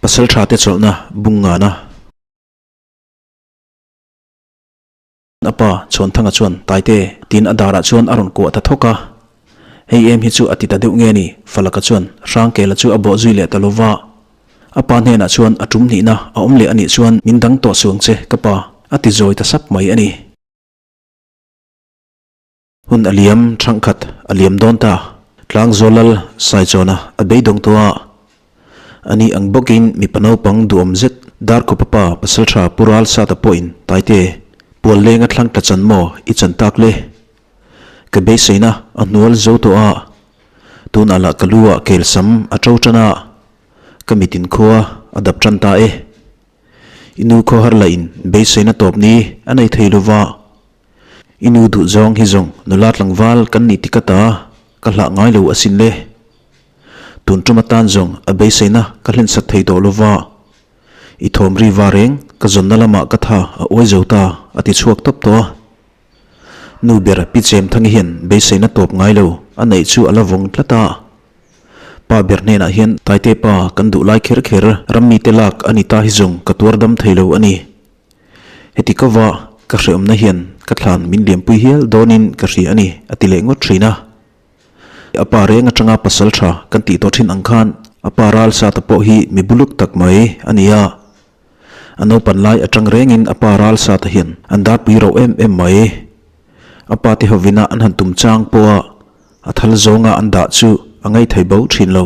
Pasaltha te chawlhna bung ngana. A pa Chhuanthanga chuan Taite tiin a darah chuan a rawn kuah ta thawk a. Hei em hi chu a ti ta deuh nge ni? Falaka chuan Hrangkela chu a bawh zui leh ta lo va. A pa hnenah chuan a tum hnihna a awm leh anih chuan min dang tawh suang che ka pa a ti zawi ta sap mai a ni. Hun a liam thangkhat a liam dawn ta. Tlangzawl lal Saichawna a beidawng tawh a. Ani ang bawkin mipa naupang duhawm zet Darkhupa pa Pasaltha Pu Ralsata pawhin Taite, pual lenga thlang tla chan maw i chan tak le? Ka beiseina a hnual zo tawh a. Tunah lah ka lu ah kel sam a to tan a, ka mitin khua a dap tan ta e. I nu khawhar lah in beiseina tawp ni a nei thei lova. I nu duh zawng hi zawng nula tlangval kan nih tik ata ka hlah ngai lo asin le. Tun tum atan zawng a beiseina ka hlensak thei tawh lova. I thawm ri va reng ka zawnna lamah ka tha a uai zo ta a ti chhuak tawp tawh a. Nu ber Pi Chemthangi hian beiseina tawp ngai lo a neih chu a la vawng tlat a. Pa ber hnenah hian Taite pa kan duh lai kher kher ram mite lak a ni ta hi zawng ka tuar dam thei lo a ni. Heti ka va ka hrehawmna hian ka thlan min liampui hial dawnin ka hria a ni, a ti leh ngawt thin a. A pa reng atanga pasal tha kan tih tawh thin ang khan a pa ral sa ta pawh hi mi buluk tak mai a ni a. A naupan lai atang rengin a pa ral sa ta hian an darpui rauh em em mai. A pa te hovina an han tum chang pawha a thal zawnga an dah chu a ngaithei bo thin lo.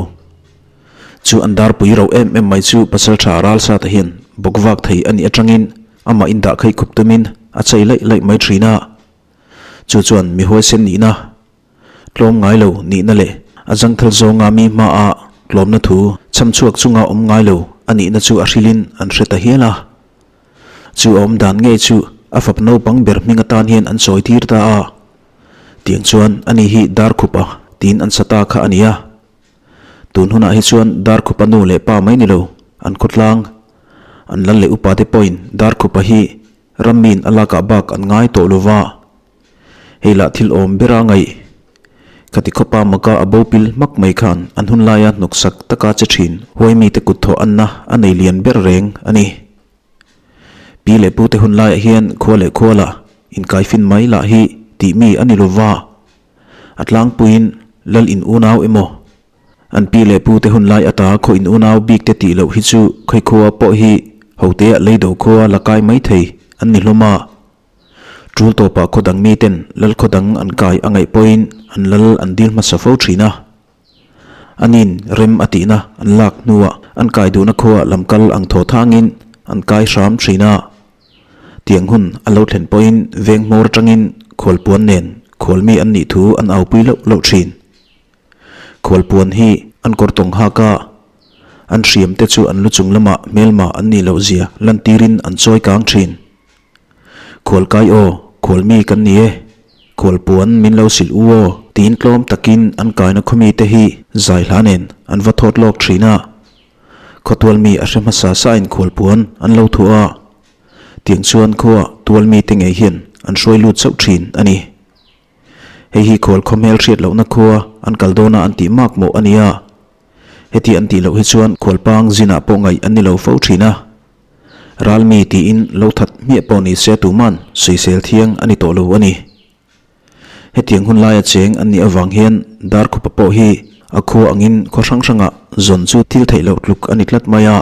Chu an darpui rauh em em mai chu pasaltha Ralsata hian bawk vak thei a nih atangin amah in dah khaih khup tumin a chei laih laih mai thin a. Chu chuan mi huaisen nihna, tlawm ngai lo nihna leh a zangthal zawnga mi hmaah tlawmna thu chham chhuak chunga awm ngai lo a nihna chu a hrilhin an hre ta hial a. Chu a awm dan ngei chu a fap naupang ber hming atan hian an sawi tir ta a. Tiang chuan ani hi Darkhupa tiin an sa ta kha a ni a. Tun hunah hi chuan Darkhupa nu leh pa mai ni lo, an khawtlang, an lal leh upa te pawhin Darkhupa hi rammiin a lakah bak an ngai tawh lo va. Hei lah thil awm bera ngaih. Khati khawpa maka a bo pil hmak mai khan an hun laia hnawksak taka che thin huaimite kut thawh anna a nei lian ber reng a ni. Pi leh pute hun laiah hian khua leh khua lah inkaifin mai lah hi tih mi a ni lo va. A tlangpuiin lal in unau emaw, an pi leh pute hun lai ata khaw in unau bik te tih loh hi chu khawikhua pawh hi hoteah leido khua la kai mai thei an ni hlawm a. Tul tawpah khaw dang miten lal khaw dang an kai a ngaih pawhin an lal an dil hmasa fo thin a. Anin rem a tihna an lak hnuah an kai duhna khuaah lamkal ang thaw thangin an kai hram thin a. Tiang hun a lo thlen pawhin veng hmawr atangin khualpuan nen khualmi an nih thu an aupui loh loh thin. Khualpuan hi an kawr tawng hak a, an hriam te chu an lu chung lamah hmelma an nih loh zia lantirin an chawi kang thin. Khualkai aw, khualmi kan ni e, khualpuan min lo silh u aw tiin tlawm takin an kaina khawmi te hi zai hla nen an va thawt lawk thin a. Khawtualmi a hre hmasa sain khualpuan an lo thuah a, tiang chuan khua tualmi te ngei hian an hruai lut chauh thin a ni. Hei hi khual khawhmel hriat lohna khua an kal dawna an tih mak mawh a ni a, heti an tih loh hi chuan khualpang zinah pawh ngaih an ni lo fo thin a. Ralmi tiin lo that hmiah pawh ni se tuman sawisel thiang a ni tawh lo a ni. Hetiang hun laia cheng an nih avang hian Darkhupa pawh hi a khua angin khaw hrang hrangah zawn chu thil theih loh tluk a ni tlat mai a.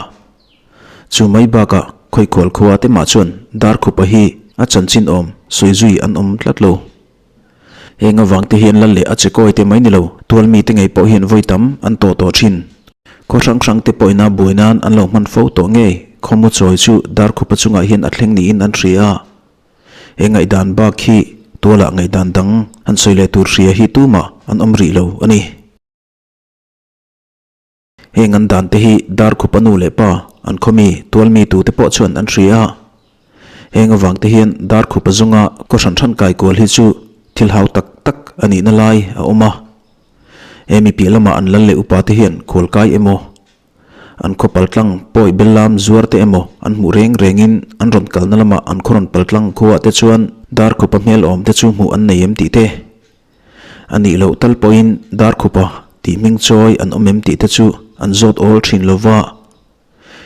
Chu mai bakah khawikhual khua te mah chuan Darkhupa hi a chanchin awm sawi zui an awm tlat lo. Heng avang te hian lal leh a chekawi te mai ni lo, tualmi te ngei pawh hian vawi tam an tawh tawh thin. Khaw hrang hrang te pawhin a buai nan an lo hman fo tawh ngei, khawmu chawi chu Darkhupa chungah hian a thleng niin an hria a. He ngaihdan bak hi tualah ngaihdan dang han sawi leh tur hria hi tumah an awm rih lo a ni. Heng an dan te hi Darkhupa nu leh pa an khawmi tualmi tute pawh chuan an hria a. Heng avang te hian Darkhupa zawnga khaw hran hran kai kual hi chu thil hau tak tak a nihna lai a awm a. He mi piah lamah an lal leh upa te hian khual kai emaw, an khaw paltlang pawi bellam zuar te emaw an hmuh reng rengin an rawn kalna lamah an khaw rawn paltlang khuaah te chuan Darkhupa hmel awm te chu hmuh an nei em tih te A nih loh tal pawhin Darkhupa tih hming chawi an awm em tih te chu an zawt awl thin lo va.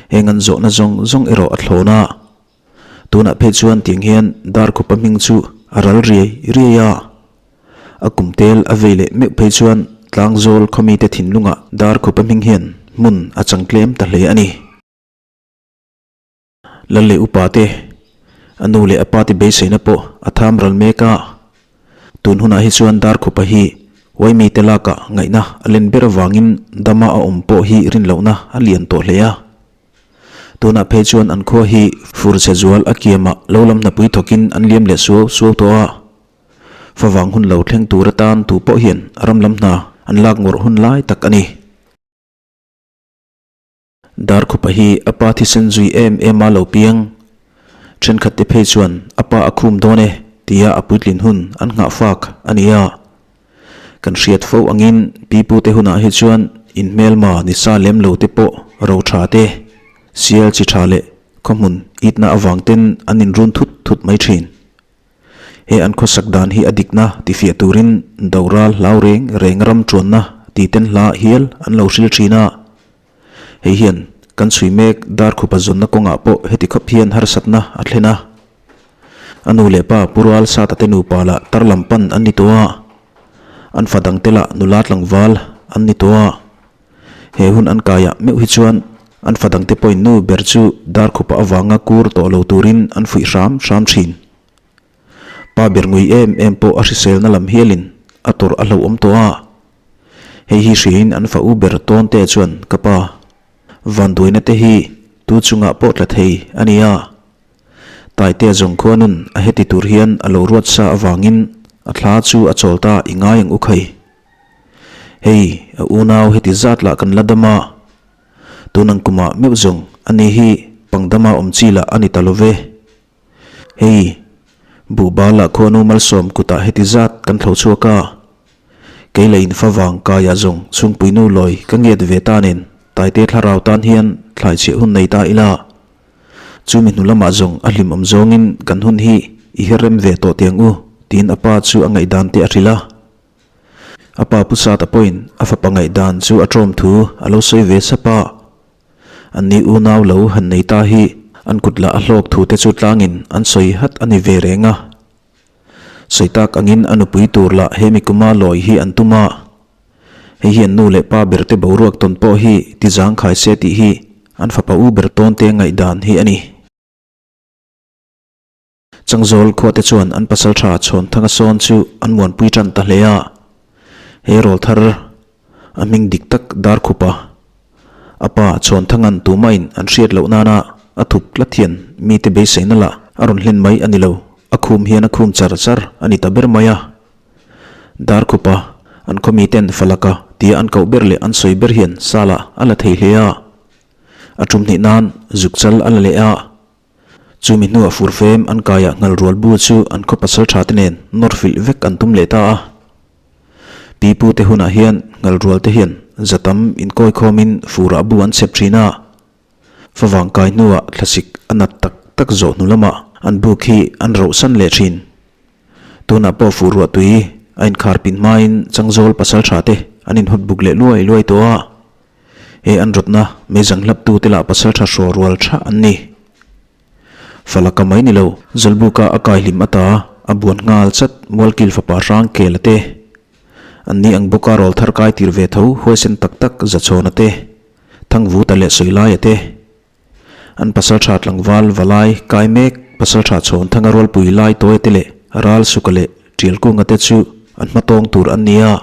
Heng an zawhna zawng zawng erawh a thlawn a. Tunah phei chuan tiang hian Darkhupa hming chu a ral riai riai a. A kum tel a vei leh meuh phei chuan Tlangzawl khawmite thinlungah Darkhupa hming hian hmun a chang tlem ta hle a ni. Lal leh upa te, a nu leh a pa te beiseina pawh a tham ral mek a. Tun hunah hi chuan Darkhupa hi Waimi te lakah ngaihna a len ber avangin dama a awm pawh hi rinlohna a lian tawh hle a. Tunah phei chuan an khua hi fur chhe zual a kiamah lo lam hnapui thawkin an liam leh suau suau tawh a. Favang hun lo thleng tur atan tu pawh hian ram lam hna an lak ngawrh hun lai tak a ni. Darkhupa hi a pa thisen zui em em a lo piang. Thenkhat te phei chuan a pa a khum dawn e tia a puitlin hun an nghah fak a ni a. Kan hriat fo angin pipute hunah hi chuan inhmelma ni sa lem lo te pawh ro tha te, sial chi tha leh khawhmun itna avang ten an inrun thut thut mai thin. He an khawsak dan hi a dikna tifiah turin doral hlau reng reng ram tuanna titen hla hial an lo hril thin a. Hei hian kan chhui mek Darkhupa zawnna kawngah pawh heti khawp hian harsatna a thlen a. A nu leh pa Pu Rual Sata te nupa lah tar lam pan an ni tawh a, an fa dangte lah nula tlangval an ni tawh a. He hun an kaiah meuh hi chuan an fa dangte pawhin nu ber chu Darkhupa avanga kur tawh lo turin an fuih hram hram thin. Pa ber ngui em em pawh a hriselna lam hialin a tawrh a hlauhawm tawh a. Hei hi hriain an fa u ber tawn te chuan ka pa vanduaina te hi tu chungah pawh tla thei a ni a. Taitea zawng khuanun a heti tur hian a lo ruat sa avangin a thla chu a chawl ta i ngai ang u khai. Hei a unau heti zat lah kan la dam a. Tun ang kumah meuh zawng ani hi pangdama awm chi lah a ni ta lo ve. Hei, buhbal ah khuanu malsawm kutah heti zat kan thlo chhuak a. Kei leh in favang kaia zawng chhungpuinu lawi ka ngiat ve ta nen Taite thlarau tan hian thlai chhiah hun nei ta ila. Chumi hnu lamah zawng a hlimawm zawngin kan hun hi i her rem ve tawh tiang u tiin a pa chu a ngaihdan te a hrilh a. A pa Pu Sata pawhin a fapa ngaihdan chu a ṭawm thu a lo sawi ve sap a. Anni unau lo han nei ta hi an kut lah a hlawk thu te chu tlangin an sawi hat a ni ve reng a. Sawi tak angin a nupui tur lah he mikuma lawi hi an tum a. Hei hian nu leh pa ber te boruak tawn pawh hi ti zangkhai se tih hi an fapa u ber tawn te ngaihdan hi a ni. Changzawl khuate chuan an pasaltha Chhawnthanga sawn chu an muanpui tan ta hle a. He rawlthar a hming dik tak Darkhupa, a pa Chhawnthanga'n tumahin an hriat loh nana a thup tlat hian mite beiseina lah a rawn hlen mai a ni lo, a khum hian a khum char char a ni ta ber mai a. Darkhupa, an khaw miten Falaka tia an koh ber leh an sawi ber hian Salah a la thei hle a. A tum hnih nan zukchal a la leh a. Chumi hnuah furfem an kaiah nghal rual bu chu an khaw pasal tha te nen nawr filh vek an tum leh ta a. Pipu te hunah hian nghal rual te hian za tam inkawi khawmin furah bu an chhep thin a. Favang kai hnuah thlasik a nat tak tak zawh hnu lamah an buk hi an rohsan leh thin. Tunah pawh fur ruah tui a inkhar pin hmain Changzawl pasal tha te an inhawt buk leh luai luai tawh a. He an rawtna meizang hlaptu te lah pasal tha hraw rual tha an ni. Falaka mai ni lo, Zawlbuka a kai hlim ata a buan nghal chat Mualkil fapa hrang Kela te. An ni ang bawka rawl thar kai tir ve tho huaisen tak tak Zachhawna te, Thangvuta leh Sawilaia te. An pasal tha tlangval valai kai mek pasal tha Chhawnthanga rualpui lai Tawia te leh Ralsuka leh Tialkunga te chu an hmatawng tur an ni a.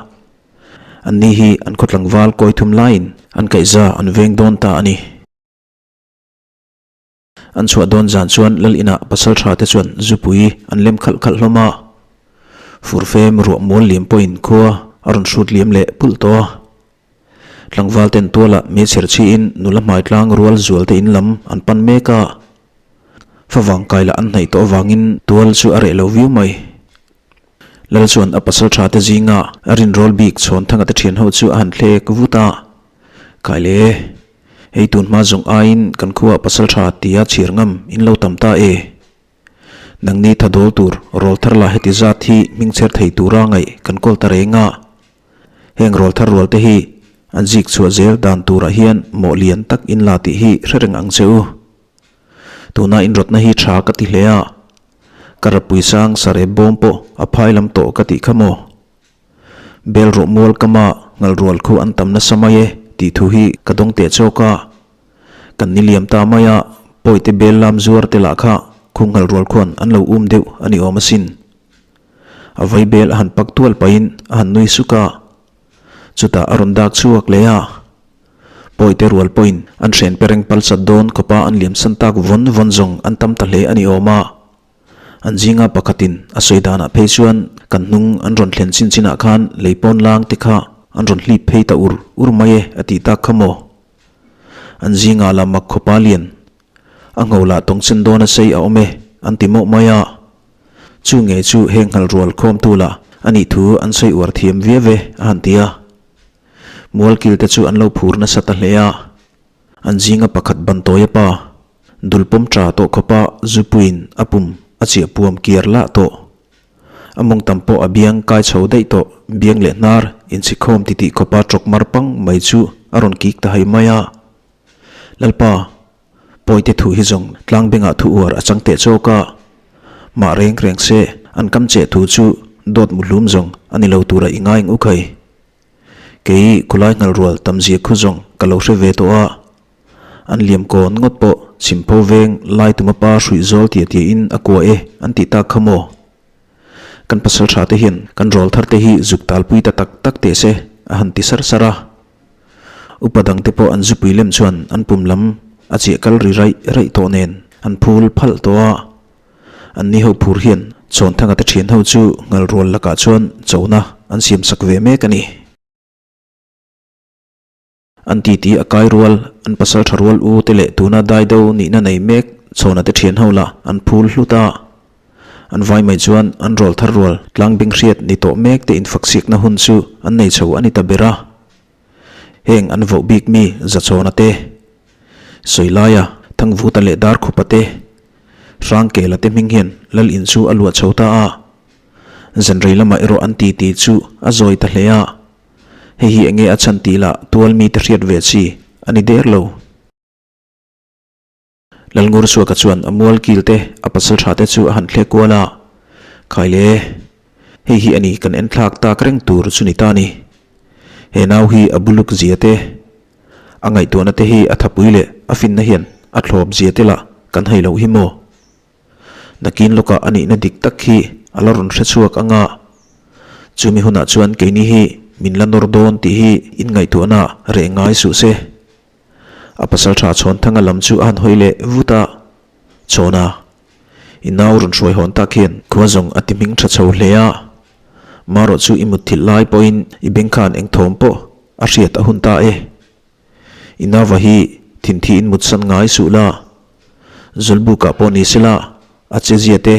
Anni hi an khaw tlangval kawi thum laiin an kaihza an veng dawn ta a ni. An chhuah dawn zan chuan Lal inah pasal tha te chuan zupui an lem khalh khalh hlawm a. Furfem ruah mual liam pawhin khua a rawn hrut liam leh pulh tawh a. Tlangval ten tualah meichher chhiin nula hmai tlang rual zual te in lam an pan mek a. Favang kai lah an hnaih tawh avangin tual chu a reh lo viau mai. Lal chuan a pasal tha te zinga a rinrawl bik Chhawnthanga te thian ho chu a han thlek vut a, Kai le, hei tun hma zawng aiin kan khuaah pasal tha tia chhir ngam in lo tam ta e. Nangni tha dawl tur rawl thar la heti zat hi hming chher thei tura ngaih kan kawl ta reng a. Heng rawl thar rual te hi. An zik chhuah zel dan turah hian mawh lian tak in la tih hi hre reng ang che u. Tuna inrawtna hi tha ka ti hle a, ka rapui sang sarep bawm pawh a phai lam tawh ka tih kha maw? Bel rawh mual kama ngal rual khu an tam nasa mai e tih thu hi ka dawng teh chawk a. Kan ni liam ta mai a, pawite bel lam zuar te lah kha khu ngal rual khuan an lo um deuh a ni awm asin. A vai bel a han pak tual pahin a han nui suk a. Chutah a rawn dak chhuak leh a. Pawite rual pawhin an hren pereng palsat dawn khawpa an liam san tak vawn vawn zawng an tam ta hle a ni awm a. An zinga pakhatin a sawi danah phei chuan kan hnung an rawn thlen chin chinah khan lei pawn lang te kha an rawn hlip phei ta ur ur mai e a tih tak kha maw? An zingah lah mak khawpa lian a ngho lah tawng chen dawn a sei a awm e an ti mawh mai a. Chu ngei chu heng nghal rual khawmtu lah a nih thu an sawi uar thiam viau e a han ti a. Mualkil te chu an lo phur nasa ta hle a. An zinga pakhat ban tawi a pa, dul pawm tha tawh khawpa zupuiin a pum a chiah puam kiar lah tawh. A mawng tam pawh a biang kai chho daih tawh, biang leh hnar inchhikhawm titih khawpa tawk mar pang mai chu a rawn kik ta hai mai a. Lalpa, pawite thu hi zawng tlang bengah thu uar a chang teh chawk a. Mah reng reng se, an kam cheh thu chu dawt muhlum zawng a ni lo tura i ngai nguk hai. Kei khulai nghal rual tam zia khu zawng ka lo hre ve tawh a, an liam kawn ngawt pawh chhimpho veng lai tuma pa hruih zawl tia tia in a kua e an tih tak kha maw? Kan pasal tha te hian kan rawl thar te hi zuk talpui ta tak tak teh se a han ti sar sar a. Upa dang te pawh an zupui lem chuan an pum lam a chiah kal ri raih raih tawh nen an phul phalh tawh a. An ni ho phur hian Chawnthanga te thian ho chu nghal rual lakah chuan chona an siam sak ve mek a ni. An titi a kai rual, an pasal tha rual u te leh tuna daido nihna nei mek Chhawna te thian ho lah an phul hlut a. An vai mai chuan an rawl thar rual tlangbing hriat ni tawh mek te infaksiakna hun chu an nei chho a ni ta ber a. Heng an voh bik mi Zachawna te, Sawilaia, Thangvuta leh Darkhupa te, Hrangkela te hming hian Lal in chu a luah chho ta a. Zanrei lamah erawh an titi chu a zawi ta hle a. Hei hi enge a chhan tih lah tual mite hriat ve chi a ni der lo. Lalngursuaka chuan a mual kil te a pasal tha te chu a han thlek kual a, Khai le, hei hi a ni kan en thlak tak reng tur chu ni ta ni. He nau hi a buluk zia te, a ngaihtuahna te hi a thapui leh a finna hian a thlawp zia te lah kan hai loh hi maw? Nakin lawkah a nihna dik tak hi a la rawn hre chhuak ang a, chumi hunah chuan keini hi min la nawr dawn tih hi inngaihtuahna reh ngai suh se. A pasal tha Chhawnthanga lam chu a han hawi leh vut a, Chhawna, i nau rawn hruai hawn tak hian khua zawng a ti hming tha chho hle a, marawh chu i mutthilh lai pawhin i beng khan eng thawm pawh a hriat a hun ta e. I nauva hi thinthi in mutsan ngai suh la, Zawlbukah pawh ni sela a che zia te,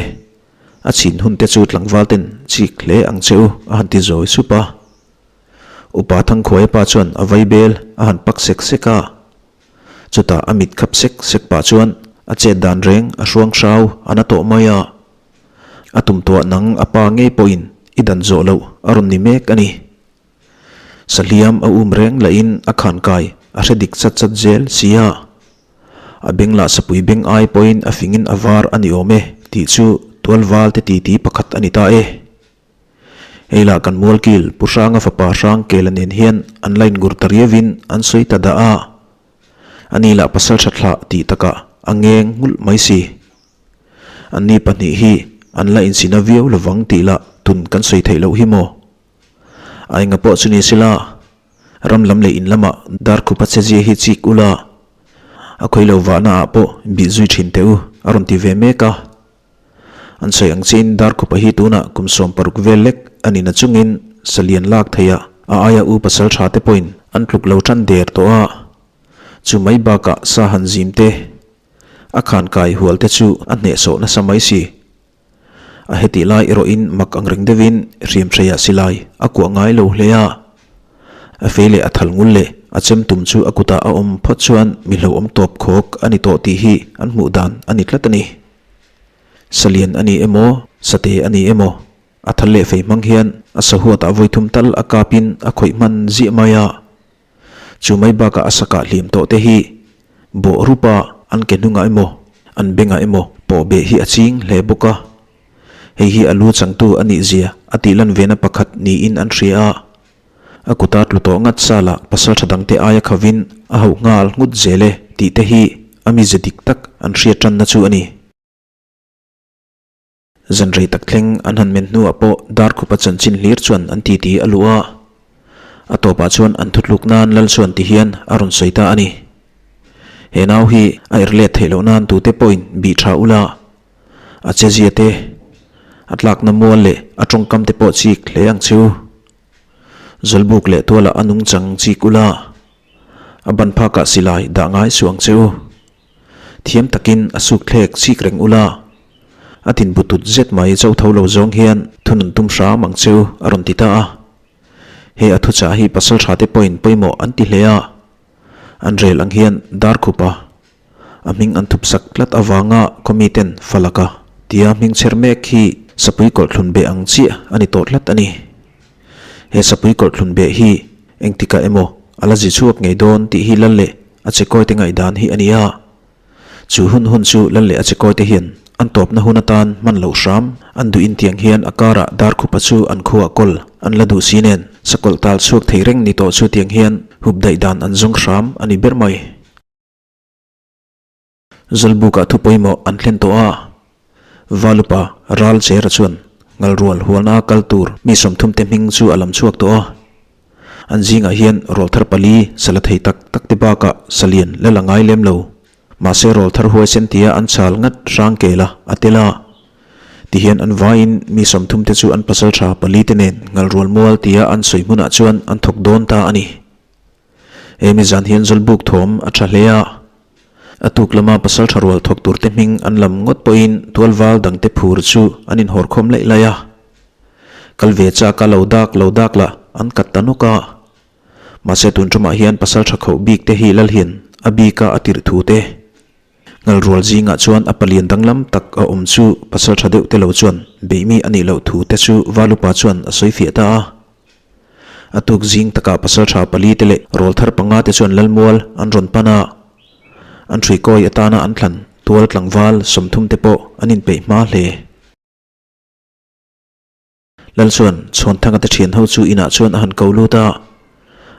a chhin hun te chu tlangval ten chik hle ang che u a han ti zawi sup a. Upa Thangkhuaia pa chuan a vai bel a han pak sek sek a, chutah a mit khap sek sek pah chuan a chet dan reng a hruang hrau a na tawh mai a. A tum tuah nang a pa ngei pawhin i dan zawh loh a rawn ni mek a ni. Sahliam a um reng lahin a khan kai a hre dik chat chat zel si a. A beng lah sapui beng ai pawhin a fingin a var a ni awm e tih chu tualval te titi pakhat a ni ta e. Hei lah kan mualkil Pu Hranga fapa Hrangkela nen hian an la ingur ta riauin an sawi ta dah a. Ani lah pasal tha thlah tih takah a ngeng nghulh mai si. Anni pahnih hi an la insina viau lovang tih lah tun kan sawi theih loh hi maw? A enga pawh chu ni sela, ram lam leh in lamah Darkhupa chezia hi chik ula, a khawi lo vahna ah pawh bih zui thin teh u a rawn ti ve mek a. An sawi ang chiin Darkhupa hi tunah kum 16 vel lek a ni na chungin salian lak theih a, a aia u pasal tha te pawhin an tluk lo tan der tawh a. Chu mai bakah sa han zim te, a khan kai hual te chu a hnehsawh nasa mai si. A hetih lai erawhin mak ang reng deuhin hriamhreiah silai a kuah ngai lo hle a. A fei leh a thal ngul leh a chem tum chu a kutah a awm phawt chuan mi hlauhawm tawp khawk a ni tawh tih hi an hmuh dan a ni tlat a ni. Salian a ni emaw, Sate a ni emaw, a thal leh fei hmang hian a sahuatah vawi thum tal a kapin a khawih hman ziah mai a. Chu mai bakah a sakah hliam tawh te hi bawh rupa an ke hnungah emaw an bengah emaw pawh beh hi a ching hle bawk a. Hei hi a lu changtu a nih zia a tih lan vena pakhat niin an hria a. A kuta tlu tawh ngat sala pasal tha dangte aia khavin a hauh nghal nghut zel e tih te hi a mize dik tak an hriat tanna chu a ni. Zan rei tak thleng an han men hnuah pawh Darkhupa chanchin hlir chuan an titi a luh a. A tawpah chuan an thutluk nan Lal chuan ti hian a rawn sawi ta a ni. He nau hi a er let theih loh nan tute pawhin bih tha ula, a chezia te, a tlakna mual leh a tawngkam te pawh chik hle ang chu. Zawlbuk leh tualah a nungchang chik ula, a ban phakah silai dah ngai suh ang che u. Thiam takin a suk thlek chik reng ula, a tin bu tut zet mai cho tho lo zawng hian thunun tum hram ang cheu a rawn ti ta a. He a thuchah hi pasal tha te pawhin pawimawh an ti hle a, an rel ang hian Darkhupa a hming an thup sak tlat avanga khaw miten Falaka tia hming chher mek hi sapui kawlhthlun beh ang chiah a ni tawh tlat a ni. He sapui kawlhthlun beh hi engtikah emaw a la zi chhuak ngei dawn tih hi lal leh a chekawi te ngaihdan hi a ni a. Chu hun hun chu lal leh a chekawi te hian an tawpna hun atan hman loh hram an duh intiang hian a karah Darkhupa chu an khuah kawl an la duh si nen sakawlh tal chhuak thei reng ni tawh chu tiang hian hup daih dan an zawng hram a ni ber mai. Zawlbukah thu pawimawh an thlen tawh a, Valupa Ral Chera chuan Ngalrual hualna kal tur mi sawmthumte hming chu a lam chhuak tawh a. An zingah hian rawlthar pali sa la thei tak tak te bakah sa lian la la ngai lem lo. Mahse rawlthar huaisen tia an chal ngat hrang kel a, a tel a. Tihian an vaiin mi sawmthumte chu an pasaltha pali te nen Ngalrual mual tia an sawi hmunah chuan an thawk dawn ta a ni. Hemi zan hian Zawlbuk thawm a tha hle a, a tuk lama pasal tha rual thawk turte hming an lam ngawt pawhin tualval dangte phur chu an inhawrkhawm laih laih a. Kal ve chak a lo dak lo dak lah an kat ta nawk a. Mahse tun tumah hian pasal tha khauh bik te hi Lalhian a bika a tirh thu te. Ngalrual zingah chuan a palian danglam tak a awm chu pasal tha deuh te lo chuan beihmi a nih loh thu te chu Valupa chuan a sawi fiah ta a. A tuk zing takah pasaltha pali te leh rawlthar panga te chuan Lalmual an rawn pan a, an hruikawi atana an thlan tual tlangval 30 te pawh an inpeih hma hle. Lal chuan Chhawnthanga te thian ho chu inah chuan a han ko lut a,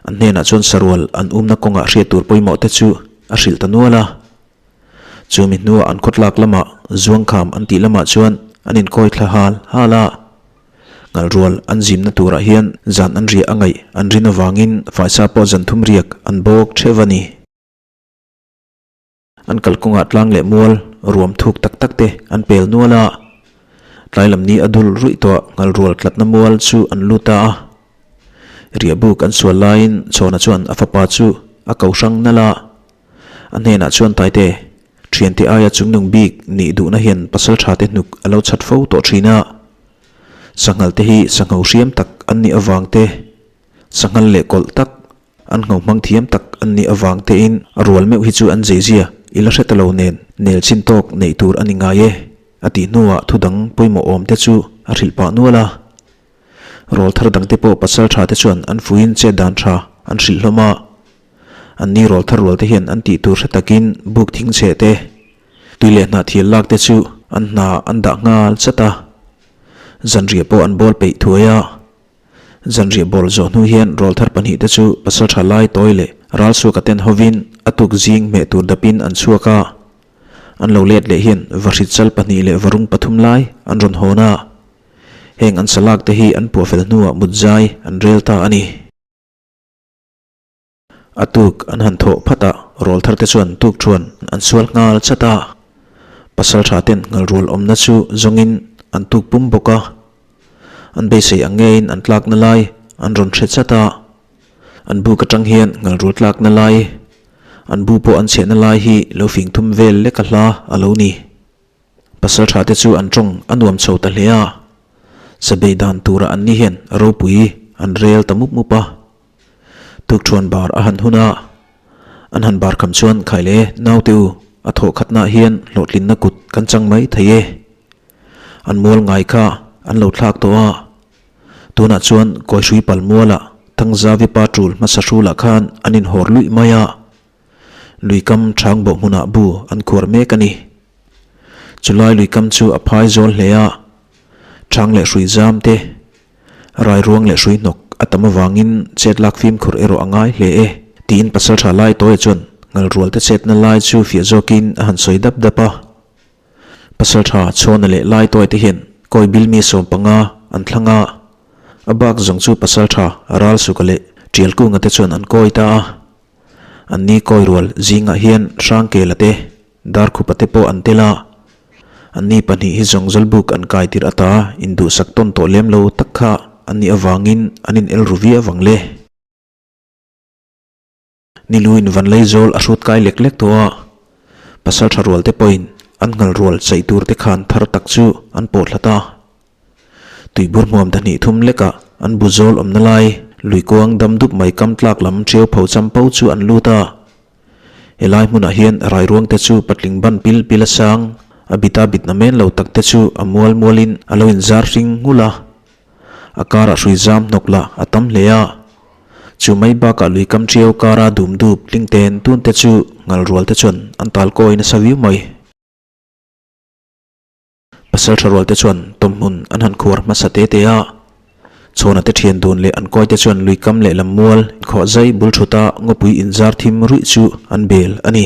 an hnenah chuan sarual an umna kawngah hriat tur pawimawh te chu a hrilh ta nual a. Chumi hnuah an khawtlak lamah Zuangkham an tih lamah chuan an inkawi thla hal hal a. Ngalrual an zimna turah hian zan an riah a ngaih an rin avangin faisa pawh zan thum riak an bawk theuh a ni. An kalkawngah tlang leh mual ruam thuk tak tak te an pel nual a, tlai lam ni a dul ruih tawh ngalrual tlatna mual chu an lut ta a. Riahbuk an sual laiin Chhawna chuan a fapa chu a ko hrang nalh a, a hnenah chuan Taite, thiante aia chungnung bik nih duhna hian pasal tha te hnuk a lo chhat fo tawh thin a. Sanghal te hi sangho hriam tak an nih avang te, sanghal leh kawlh tak, an ngho hmang thiam tak an nih avang tein a rual meuh hi chu an zeizia i la hre ta lo nen nel chin tawk neih tur a ni ngai e, a tih hnuah thu dang pawimawh awm te chu a hrilh pah nual a. Rawl thar dang te pawh pasal tha te chuan an fuiin chet dan tha an hrilh hlawm a. An ni rawl thar rual te hian an tih tur hre takin buk thing chhe te, Tui leh hnahthial lak te chu an hna an dah nghal chat a, zanriah pawh an bawl peih thuai a. Zanriah bawl zawh hnu hian rawlthar pahnih te chu pasaltha lai tawi leh ralsuaka ten hovin a tuk zing hmeh tur dapin an chhuak a. An lo let leh hian vahrit chal pahnih leh varung pathum lai an rawn hawn a. Heng an salak te hi an puahfel hnuah mutzai an rel ta a ni. A tuk an han thawh phat a, rawlthar te chuan tuk thuan an sual nghal chat a. Pasal tha ten ngalrual awmna chu zawngin an tuk pum bawk a. An beisei ang ngeiin an tlakna lai an rawn hre chat a. An buk atang hian ngalrual tlakna lai, an bu pawh an chhiahna lai hi lo fing thum vel lek a hla a lo ni. Pasal tha te chu an tawng a nuam chho ta hle a. Sabei dan tura an ni hian ropui an rel ta mup mup a. Tukṭhuan bar a han hun a, an han bar kham chuan Khaile naute u a thawh khatnaah hian hlawhtlinna kut kan chang mai thei e. An mual ngai kha an lo thlak tawh a, tunah chuan Kawihrui pal mualah Thangzavi pa tul hmasa hrulah khan an inhawr luih mai a, luikam chang bawh hmunah bu an khuar mek a ni. Chulai luikam chu a phai zawl hle a, chang leh hrui zam te, rairuang leh hrui hnawk a tam avangin chet lak fimkhur erawh a ngai hle e, tiin pasaltha Laitawia chuan ngalrual te chetna lai chu fiah zawkin a han sawi dap dap a. Pasaltha Chhawna leh Laitawia te hian kawi bil mi 15 an thlang a, a bak zawng chu Pasaltha Ralsuka leh Tialkunga te chuan an kawi ta a. An ni kawi rual zingah hian Hrangkela te, Darkhupa te pawh an tel a. An ni pahnih hi zawng Zawlbuk an kai tirh ata induhsak tawn tawh lem lo tak kha an nih avangin an in el ru viau ang le. Niluin Vanleizawl a hrut kai lek lek tawh a, pasal tha rual te pawhin an nghal rual chaih tur te khan thar tak chu an pawh thla ta. Tuibur hmuam ta hnih thum lekah an bu zawl awmna lai luikuang dam dup mai kam tlak lam ṭiau pho champo chu an lut a. Helai hmunah hian rairuang te chu patling ban pil pil a sang, a bita bit na men lo tak te chu a mual mualin a lo inzar hring nghulh a. A karah hrui zam hnawk lah a tam hle a. Chu mai bakah lui kam ṭiau kara dum dup tling ten tun te chu ngal rual te chuan an tal kawi nasa viau mai. Pasal ṭha rual te chuan tawmhmun an han khuar hmasa te te a. Chhawna te ṭhian dun leh an kawi te chuan lui kam leh lam mual khawh zai bul ṭhuta ngawpui inzar thim ruih chu an bel a ni.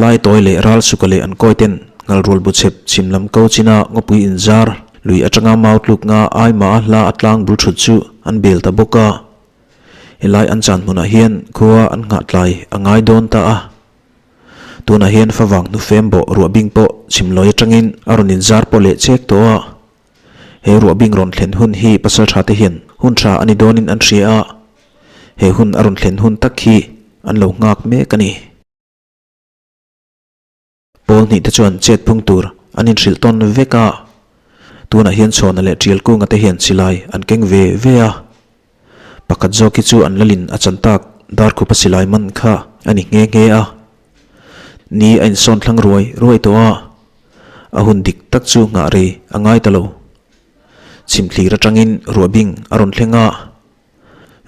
Lai tawi leh ral suka leh an kawi ten ngalrual bu chhep chhim lam ko china ngawpui inzar lui atanga mau tluk nga ai mah a hla a tlang bul thut chu an bel ta bawk a. Helai an chan hmunah hian khua an nghah tlai a ngai dawn ta a. Tunah hian favang hnufem bawh ruahbing pawh chhim lawi atangin a rawn inzar pawh leh chek tawh a. He ruahbing rawn thlen hun hi pasal tha te hian hun tha a ni dawnin an hria a. He hun a rawn thlen hun tak hi an lo nghak mek a ni. Pawl hnih te chuan chet phung tur an inhrilh tawn vek a, tunah hian Chhawna leh Tialkunga te hian silai an keng ve ve a. Pakhat zawk hi chu an lalin a chan tak Darkhupa silai man kha a ni nghe nghe a. Ni a insawn thlang ruai ruai tawh a, a hun dik tak chu nghah rei a ngai ta lo. Chhimthlir atangin ruahbing a rawn thleng a.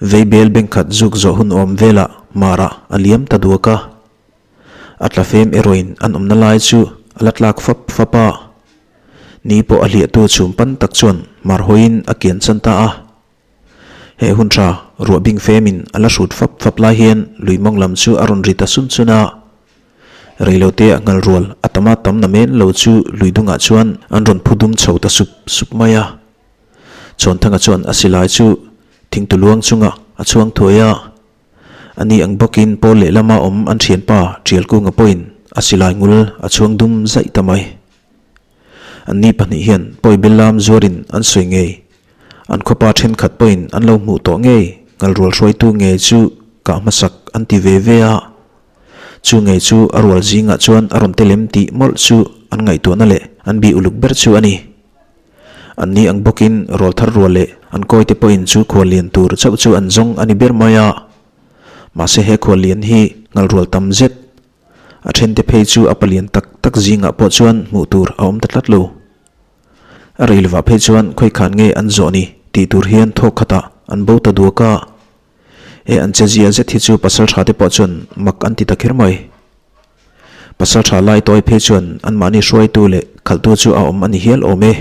Veibel bengkhat zuk zawh hun awm velah marah a liam ta duak a. A tla fem erawhin an awmna lai chu a la tlak fap fap a. Ni pawh a hliahtu chhum pan tak chuan mar hawiin a kian chan ta a. He hun tha ruah bing femin a la hrut fap fap lai hian lui mawng lam chu a rawn ri ta sun sun a. Reilote a nghal rual a tama tam na men lo chu lui dungah chuan an rawn phu dum chho ta sup sup mai a. Chhawnthanga chuan a silai chu thingtu luang chungah a chhuang thuai a. A ni ang bawkin pawl lehlama awm an thianpa Tialkunga pawhin a silai ngul a chhuang dum zaih ta mai. Anni pahnih hian pawi bellam zuarin an sawi ngei. An khawpa thenkhat pawhin an lo hmuh tawh ngei ngalrual hruaitu ngei chu kah hmasak an ti ve ve a. Chu ngei chu a rual zingah chuan a rawn telem tih mawlh chu an ngaihtuahna leh an bih uluk ber chu a ni. An ni ang bawkin rawl thar rual leh an kawite pawhin chu khual lian tur chauh chu an zawng a ni ber mai a. Mahse he khual lian hi ngal rual tam zet. A thente phei chu a palian tak tak zingah pawh chuan hmuh tur a awm ta tlat lo. A rei lovah phei chuan khawikhan nge an zawh ni tih tur hian thawk khatah an bo ta duak a. He an chezia zet hi chu pasal tha te pawh chuan mak an ti ta kher mai. Pasal tha lai tawi phei chuan anmahni hruaitu leh khalhtu chu a awm a ni hial awm e.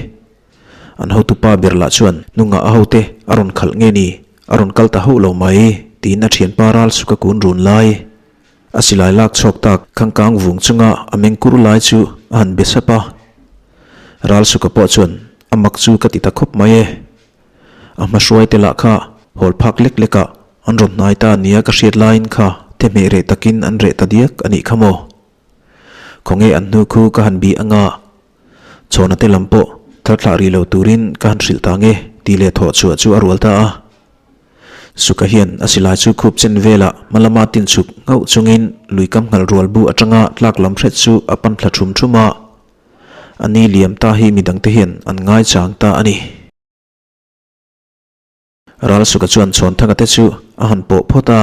An hotupa ber lah chuan hnungah a hote a rawn khalh nge ni, a rawn kal ta hauh lo mai tiin a thianpa ral suka kun run lai. A silai lak chhuak tak khangkang vung chunga a meng kur lai chu a han be sap a. Ral suka pawh chuan a mak chu ka ti ta khawp mai e. A hma hruai te lah kha hawl phak lek lek ah an rawn hnai ta nia ka hriat laiin kha the hmeh reh takin an reh ta diak a nih kha maw? Khawnge an hnu khu ka han bih anga chhawna te lam pawh thar thlah rih lo turin ka han hrilh ta nge tih leh thawh chhuah chu a rual ta a. Suka hian a silai chu khup chen velah hma lama tin chhuk nghauh chungin lui kam nghal rual bu atanga tlak lam hret chu a pan thla thum thum a. A ni liam ta hi midangte hian an ngaichang ta a ni. Ralsuka chuan Chhawnthanga te chu a han pawh phawt a,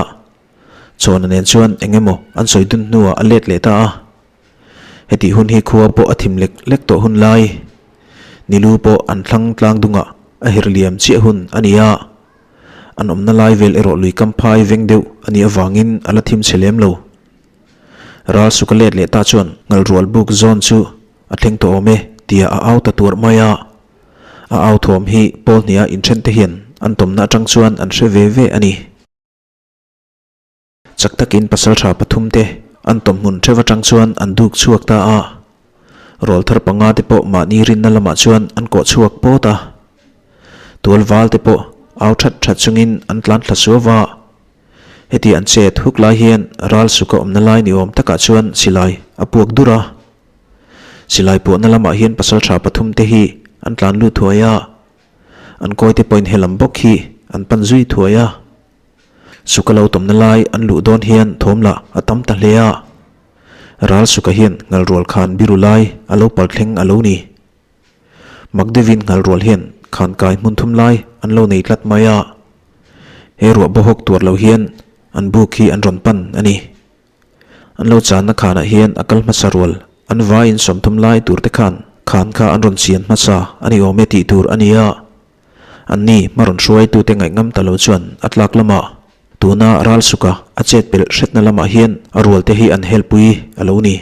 Chhawna nen chuan eng emaw an sawi dun hnuah a let leh ta a. Hetih hun hi khua pawh a thim lek lek tawh hun lai, Nilu pawh an thlang tlang dungah a her liam chiah hun a ni a. An awmna lai vel erawh lui kam phai veng deuh a nih avangin a la thim chhe lem lo. Ral suka let leh ta chuan ngalrual buk zawn chu a thleng tawh awm e tia a au ta tuarh mai a. A au thuam hi pawl hniha inthen te hian an tawmna atang chuan an hre ve ve a ni. Chak takin pasaltha pathum te an tawm hmun theuh atang chuan an duk chhuak ta a. Rawl thar panga te pawh mahni rinna lamah chuan an kawh chhuak pawt a. Tual val te pawh au that that chungin an tlan thla suau a. Heti an chet huk lai hian ral suka awmna lai ni awm takah chuan silai a puak dur a. Silai puahna lamah hian pasaltha pathum te hi an tlan lut thuai a. An kawi te pawhin helam bawk hi an pan zui thuai a. Suka lo tawmna lai an luh dawn hian thawm lah a tam ta hle a. Ral suka hian ngalrual khan biru lai a lo pal thleng a lo ni. Mak deuhin ngalrual hian khan kai hmun thum lai an lo nei tlat mai a. He ruah bawhawk tuar lo hian an buk hi an rawn pan a ni. An lo channa khanah hian a kal hmasa rual an vaiin sawmthum lai tur te khan khan kha an rawn chian hmasa a ni awm e tih tur a ni a. Anni hma rawn hruaitute ngaihngam ta lo chuan a tlak lamah tuna ral suka a chet pelh hretna lamah hian a rualte hi an helpui a lo ni.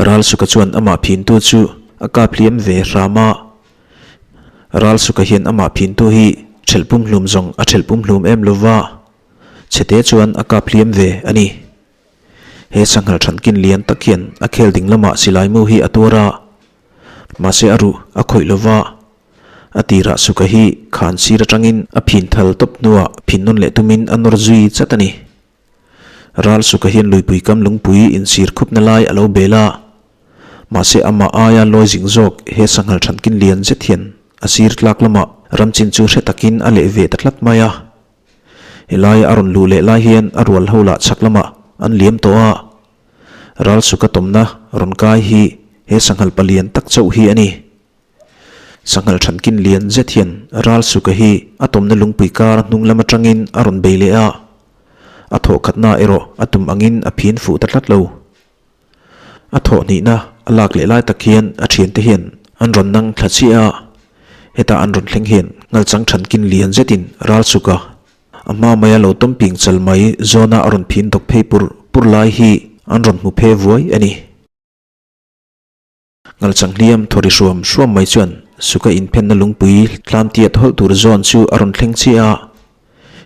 Ral suka chuan amah phintu chu a kap hliam ve hram a. Ral suka hian amah phintu hi thelh pumhlum zawng a thelh pumhlum em lova, chhete chuan a kap hliam ve a ni. He sanghal thankin lian tak hian a khel ding lamah silai mu hi a tuar a. Mahse a ruh a khawih lo va, a tirah suka hi khan sir atangin a phin thal tawp hnuah phin nawn leh tumin a nawr zui chat a ni. Ral suka hian luipui kam lungpui insir khupna lai a lo bel a, mahse amah aia lawi zing zawk he sanghal thankin lian zet hian a sir tlak lamah ramchin chu hre takin a leh ve ta tlat mai a. Helaia a rawn luh leh lai hian a rual ho lah chhak lamah an liam tawh a. Ralsuka tawmna rawn kai hi he sanghal palian tak chauh hi a ni. Sanghal thankin lian zet hian Ralsuka hi a tawmna lungpui kar hnung lam atangin a rawn bei leh a. A thawh khatna erawh a tum angin a phin fuh ta tlat lo. A thawh hnihna a lak leh lai tak hian a thiante hian an rawn nang thla chiah a. Heta an rawn thleng hian ngalchang thankin lian zetin Ralsuka A hma maia lo tawm ping chal mai zawna a rawn phin dawk phei pur pur lai hi an rawn hmu phe vuai a ni. Ngalchang hliam thawri hruam hruam mai chuan suka inphenna lungpui tlam tiat hawlh tur zawn chu a rawn thleng chiah a.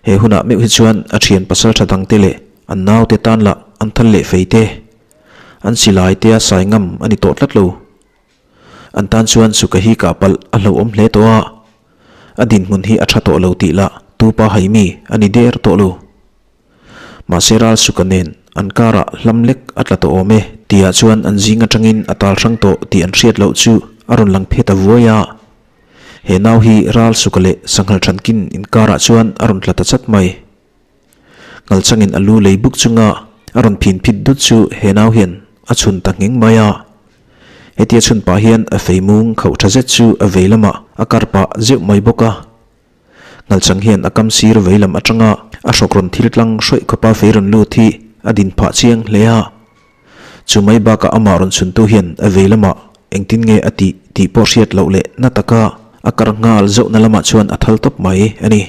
He hunah meuh hi chuan a thian pasal tha dangte leh an naute tan lah an thal leh fei te, an silai te a sai ngam a ni tawh tlat lo. An tan chuan suka hi kah palh a hlauhawm hle tawh a, a dinhmun hi a tha tawh lo tih lah tupa haimi a ni der tawh lo. Mahse ral suka nen an karah hlam lek a tla tawh awm e tihah chuan an zing atangin a tal hrang tawh tih an hriat loh chu a rawn lang phet a vuai a. He nau hi ral suka leh sanghal thankin inkarah chuan a rawn tla ta chat mai. Ngalchangin a lu lei buk chunga a rawn phin phit dut chu he nau hian a chhun ta ngheng mai a. Hetia chhun pah hian a fei mung khauh tha zet chu a vei lamah a kar pah zeuh mai bawk a. Ngalchang hian a kam sir vei lam atanga a hrawk rawn thil tlang hrawih khawpa fei rawn lut hi a din phah chiang hle a. Chu mai bakah amah rawn chhuntu hian a vei lamah engtin nge a tih tih pawh hriat loh leh na taka a kar nghal zauhna lamah chuan a thal tawp mai a ni.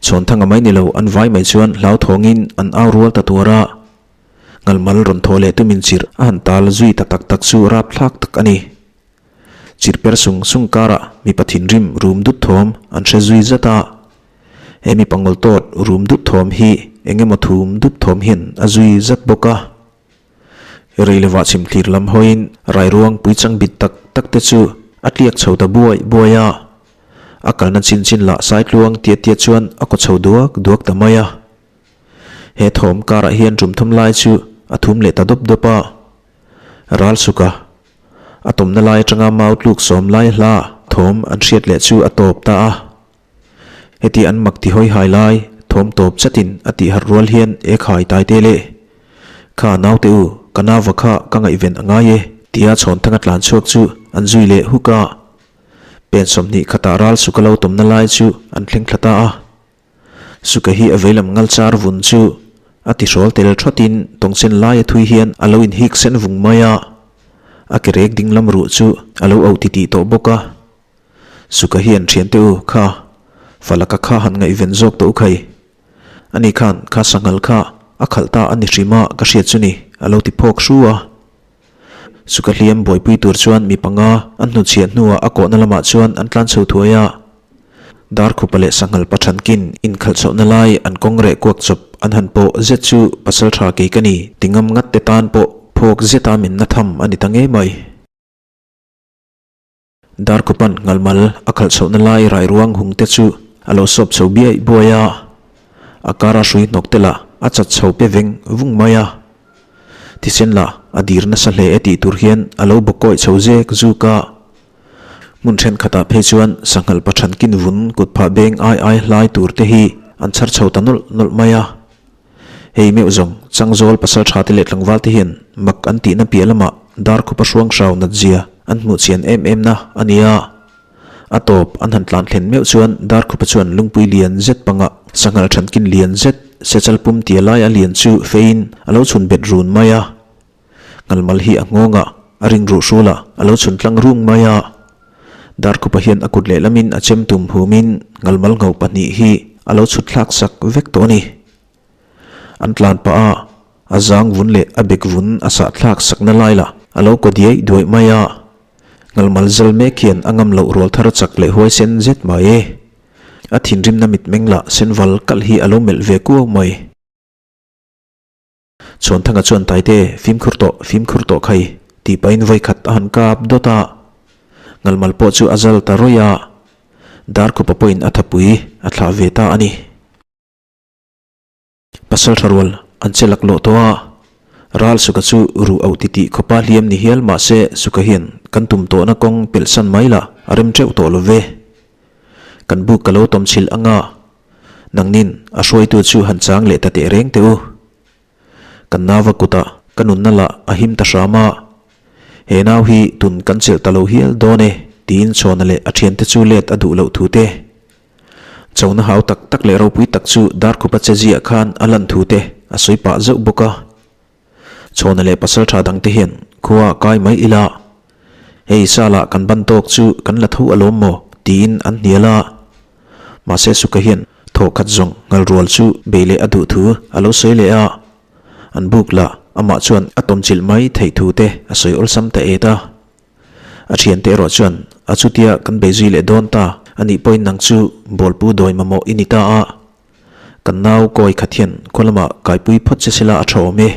Chhawnthanga mai ni lo an vai mai chuan hlauthawngin an au rual ta tuar a. Ngalmal rawn thaw leh tumin chirh a han tal zui ta tak tak chu rapthlak tak a ni. Chirh per sung sung karah mipa thinrim rum dut thawm an hre zui zat a. He mipa ngawl tawt rum dut thawm hi eng emaw thum dup thawm hian a zui zat bawk a. Reilovah chhimthlir lam hawiin rairuang puichang bit tak tak te chu a tliak chho ta buai buai a. A kalna chin chin lah saitluang tiat tiat chuan a kaw chho duak duak ta mai a. He thawm karah hian tum thum lai chu a thum leh ta dawp dawp a. Ral suka a tawmna lai atanga mau tluk sawm lai hla thawm an hriat leh chu a tawp ta a. Heti an mak ti hawi hai lai thawm tawp chatin a tih harh rual hian e khai tai te le. Kha naute u, ka nauva kha ka ngaihven a ngai e tia chhawnthanga tlan chhuak chu an zui leh huk a. Pen 20 khatah ral suka lo tawmna lai chu an thleng thla ta a. Suka hi a veilam ngal char vun chu a ti hrawl tel thawtin tawngchen lai a thui hian a lo inhik sen vung mai a. A ke rek ding lam ruh chu a lo auh titih tawh bawk a. Suka hian thiante u kha Falaka kha han ngaihven zawk tawh u khai. Ani khan kha sanghal kha a khalh ta a ni hrim a ka hriat chu ni, a lo ti phawk hru a. Suka hliam buaipui tur chuan mi panga an hnuchhiah hnuah a kawhna lamah chuan an tlan chho thuai a. Darkhupa leh sanghal pachankin inkhalh chhohna lai an kawng reh kuak chawp an han pawh zet chu pasal tha kei ka ni ti ngam ngat te tan pawh phawk zeta min na tham a ni ta ngei mai. Darkhupan ngalmal a khalh chhohna lai rairuang hung te chu a lo sawp chho biaih buai a, a kara hrui hnawk te lah a chat chho pe veng vung mai a. Thisen lah a dir nasa hle e tih tur hian a lo bawkawih chho zek zuk a. Hmun thenkhatah phei chuan sanghal pachankin vun kut phah beng ai ai hlai tur te hi an chhar chho ta nawlh nawlh mai a. Hei meuh zawng, Changzawl pasal tha te leh tlangval te hian mak an tihna piah lamah Darkhupa hruang hrau nat zia an hmuh chian em em na a ni a. A tawp an han tlan thlen meuh chuan Darkhupa chuan lungpui lian zet pangah sanghal thankin lian zet sechal pum tia lai a lian chu feiin a lo chhun bet run mai a. Ngalmal hi a nghawngah a ring ruh hrulah a lo chhun tlang rung mai a. Darkhupa hian a kut lehlamin a chem tum humin ngalmal ngho pahnih hi a lo chhut thlak sak vek tawh a ni. An tlan pah a, a zang vun leh a bek vun a sah thlak sakna lai lah a lo kaw diaih duaih mai a. Ngalmal zal mek hian a ngam loh rual thar chak leh huaisen zet mai e. A thinrimna mitmeng lah senval kalh hi a lo melh ve kuau mai. Chhuanthanga chuan Taite, fimkhur tawh, fimkhur tawh khai, tih pahin vawikhat a han kap dawt a. Ngalmal pawh chu a zal ta rawih a, Darkhupa pawhin a thapui a thlah ve ta a ni. Pasal tha rual an che laklawh tawh a, Ral Suka chu ruh auh titih khawpa hliam ni hial mah se Suka hian kan tum tawhna kawng pelhsan mai lah a rem teuh tawh lo ve. Kan buk ka lo tawm chhilh anga, nangnin a hruaitu chu han chang leh ta teh reng teh u. Kan nauva kutah ka nunna lah a him ta hram a, he nau hi tun kan chelh ta lo hial dawn e tiin Chhawna leh a thiante chu let a duh loh thu te. Chona hau tak tak leh ropui tak chu Darkhupa che ziah khan a lan thu te a sawi pah zauh bawk a. Chhawna leh pasal tha dangte hian khua kai mai ila, hei Sala kan ban tawk chu kan la tho alawm maw tiin an hnial a. Mahse Suka hian thaw khat zawng nghal rual chu bei leh a duh thu a lo sawi leh a, an buk lah amah chuan a tawmchilh mai theih thu te a sawi awlsam ta et a. A thiante erawh chuan a chutia kan bei zui leh dawn ta anih pawhin nang chu bawlpu dawi mamawh i ni ta a, Kan nau kawi khat hian khaw lamah kaipui phawt che sela a tha awm e.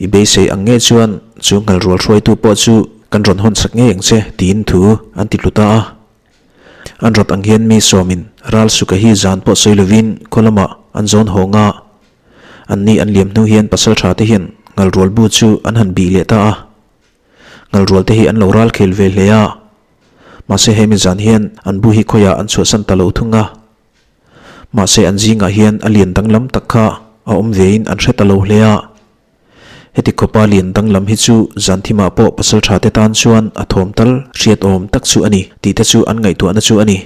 I beisei ang nge chuan chu nghal rual hruaitu pawh chu kan rawn hawn sak ngei ang che tiin thu an ti tlu ta a. An rawt ang hian mi sawmin ral suka hi zan pawh sawi lovin khaw lamah an zawn hawng a. An ni an liam hnu hian pasal tha te hian nghal rual bu chu an han bih leh ta a. Nghal rual te hi an lo ral khel ve hle a. Mahse hemi zan hian an bu hi khawiah an chhuahsan ta lo thung a. Mahse an zingah hian a lian danglam tak kha a awm vein an hre ta lo hle a. Heti khawpa lian danglam hi chu zanthimah pawh pasal tha te tan chuan a thawm tal hriat awm tak chu a ni tih te chu an ngaihtuahna chu a ni.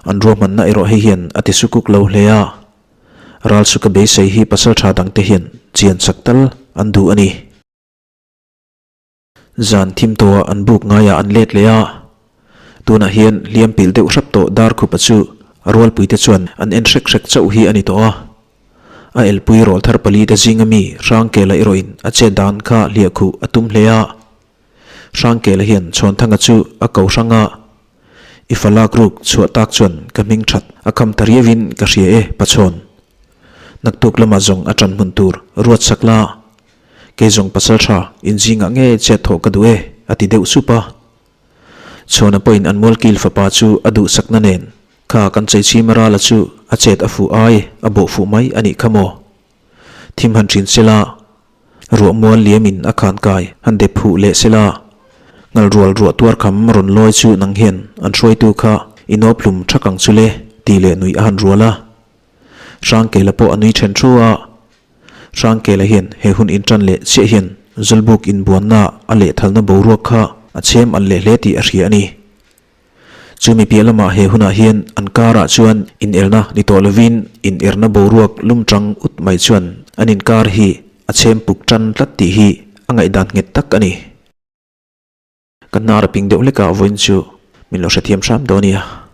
An ruahmanna erawh hei hian a ti sukuk lo hle a. Ralsuka beisei hi pasal tha dangte hian chian chak tal an duh a ni. Zan thim tawhah an buk ngaiah an let leh a, tunah hian hliam pilh deuh hrap tawh Darkhupa chu a rualpuite chuan an en hrek hrek chauh hi a ni tawh a. A elpui rawl thar palite zinga mi Hrangkela erawhin a chet dan kha hliahkhuh a tum hle a. Hrangkela hian Chhawnthanga chu a ko hrang a, I fa lak ruk chhuah tak chuan ka hming that a kham ta riauin ka hria e Pachhawn. Naktuk lamah zawng a ṭan hmun tur ruat sak la. Kei zawng pasal tha inzingah nge chet thawh ka duh e, a ti deuh sup a. Chhuana pawhin an mualkil fapa chu a duhsakna nen kha kan cheichhim rala chu a chet a fuh ai a bawh fuh mai a nih kha maw. Thim han thin sela, ruah mual liamin a khan kai han dep huh leh sela, ngal rual ruah tuar kham rawn lawi chu nang hian an hruaitu kha i nawp hlum thak ang chu le, tih leh nuih a han rual a. Hrangkela pawh a nui then thu a. Hrangkela hian he hun intan leh chiah hian Zawlbuk inbuanna a lehthalna boruak kha a chhem an leh hle tih a hria a ni. Chumi piah lamah he hunah hian an karah chuan inelna ni tawh lovin inerna boruak lum tang ut mai chuan an inkar hi a chhem puk tan tlat tih hi a ngaihdan nghet tak a ni. Ka hnar a ping deuh hlek a vawiin chu. Min lo hrethiam hram dawn nia.